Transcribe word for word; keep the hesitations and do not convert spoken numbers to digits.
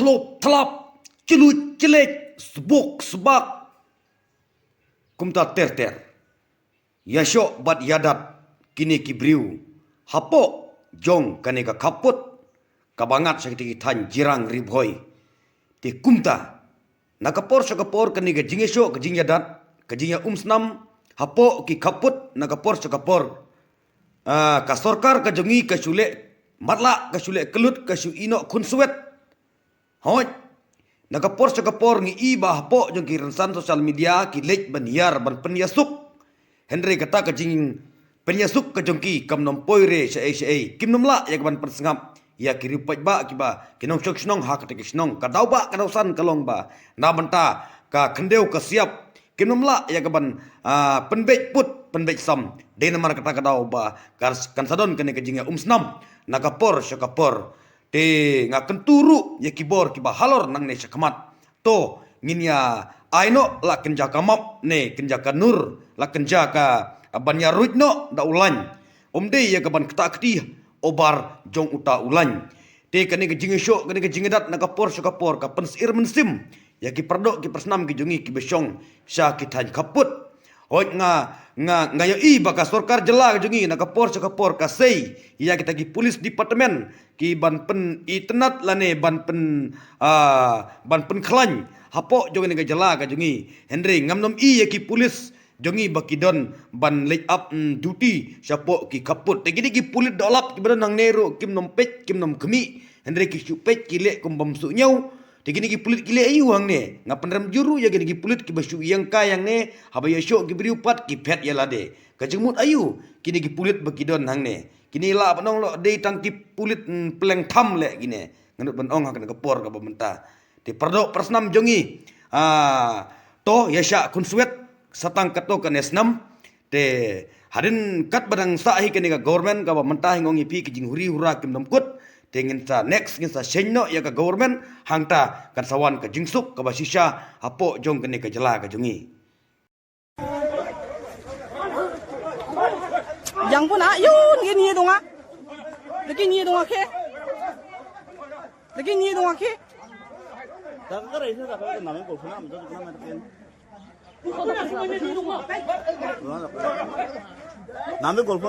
Top thlap, chluit chlet, sbuk sbak, kumta ter ter. Ïashoh bad ïadat kine ki briew hapoh jong kane ka khappud kaba ngat sha kita ki thaiñ Jirang Ri Bhoi. Te kumta, na ka por sha ka por kane ka jingïashoh, ka jingïadat, ka jingïaumsnam hapoh ki khappud na ka por sha ka por. Ah, ka sorkar ka jong ngi ka shu leh matlah, ka shu leh kyllut, ka shu ïehnoh khunswet. Hooid, na ka por sha ka por ngi i ba hapoh jong ki rynsan social media ki leit ban ïar ban pynïasuk. Hynrei kata ka jingpynïasuk ka jong ki kam nym poi re shaei shaei, kim nym lah ïa ka ban pynsngap ïa ki riewpaidbah kiba ki nongshong shnong ha kata ki shnong. Ka daw ba ka daw san ka long ba na bynta ka khyndew ka siap, kim nym lah ïa ka ban, ah, pynbeit put pynbeit sam. Dei namar kata ka daw ba kan sa don kane ka jingïaumsnam na ka por sha ka por. Te nga kyntu ruh ïa ki bor kiba halor nangne shakhmat. To, ngin ïa ai noh la kynja ka map ne kynja ka nur, la kynja ka ban ïaruid noh da u lain. Ym dei ïa ka ban ktah kti obar jong uta u lain. Te kane ka jingïashoh, kane ka jingïadat na ka por sha ka por ka pynsyier mynsiem ïa ki paradoh ki parasnam ki jong ngi kiba shong sha ki thaiñ khappud. Hooid, nga, nga, nga ïohi ba ka sorkar jylla ka jong ngi na ka por sha ka por ka sei ïa kita ki police department ki ban pynitynnad lane ban pyn, ah, ban pynkhlaiñ hapoh jong kane ka jylla ka jong ngi. Hynrei ngam nym i ïa ki police jong ngi ba ki don ban leit ap, mm, duty shapoh ki khappud. Te kine ki pulit dohlap kiba don hangne ruh kim nym peit, kim nym khmih. Hynrei ki shu peit, ki leh kum bym shu ñiew. Te kine ki pulit ki leh aiu hangne? Nga pynrem jur ruh ïa kine ki pulit kiba shu ïeng kai hangne, haba ïashoh ki briew pat ki phet ïa lade. Ka jingmut aiu kine ki pulit ba ki don hangne? Kine lah ban ong lo dei tang ki pulit, mm, pleng tham leh kine. Nga nud ban ong ha kane ka por kaba mynta. Te paradoh parasnam jong ngi, ah, to ïa shah khunswet sa tang katto katne snam. Te hadien katba dang sah hi kane ka government kaba mynta hi, nga ong ïa phi, ki jinghuri hura kim nym kut. Te ngin sa next, ngin sa sheiñ noh ïa ka government, hangta kan sa wan ka jingsuk kaba shisha hapoh jong kane ka jylla ka jong ngi. Jang pun a yun gin ye dunga. Lagi ni dunga ke. Lagi ni dunga ke. Nami golf